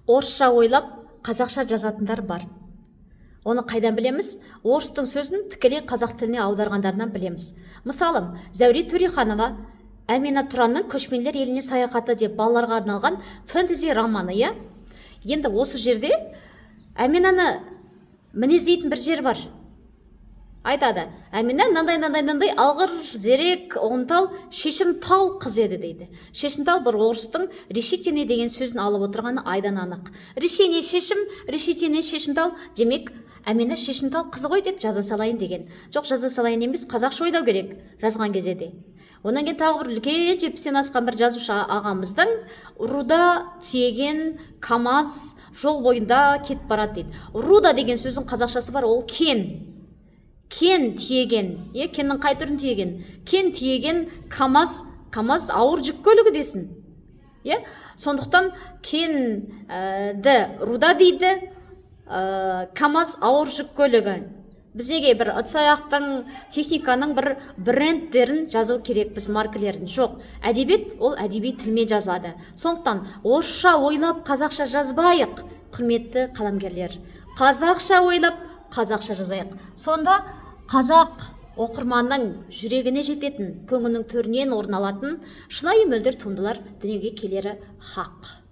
Орысша ойлап, қазақша жазатындар бар. Оны қайдан білеміз? Орыстың сөзін тікелей қазақ тіліне аударғандарынан білеміз. Мысалы, Зәуре Төреханова «Әмина Тұранның көшпенділер еліне саяхаты» деп балаларға арналған фэнтези романы, иә. Енді осы жерде Әминаны мінездейтін бір жер бар. Айтады: «Әмина мынандай, мынандай, мынандай алғыр, зерек, ұғымтал, шешімтал қыз еді», – дейді. Шешімтал бір орыстың «решительный» деген сөзін алып отырғаны айдан анық. Решение – шешім, решительный – шешімтал. Демек, Әмина шешімтал қыз ғой деп жаза салайын деген. Жоқ, жаза салайын емес, қазақша ойлау керек жазған кезде де. Одан кейін тағы бір үлкен, 70-тен асқан бір жазушы ағамыздың «Руда тиеген КамАЗ жол бойында кетіп барады» дейді. Руда деген сөздің қазақшасы бар, ол кен. Кен тиеген, иә, кеннің қай түрін тиеген? Кен тиеген КамАЗ. КамАЗ ауыр жүк көлігі десін, иә. Сондықтан кенді руда дейді, КамАЗ ауыр жүк көлігі. Біз неге бір ыдыс аяқтың, техниканың бір брендтерін жазу керекпіз, маркалерін? Жоқ, әдебиет ол әдеби тілмен жазылады. Сондықтан орысша ойлап, қазақша жазбайық, құрметті қаламгерлер. Қазақша ойлап, қазақша жазайық. Сонда қазақ оқырманның жүрегіне жететін, көңілінің төрінен орын алатын шынайы, мөлдір туындылар дүниеге келері хақ.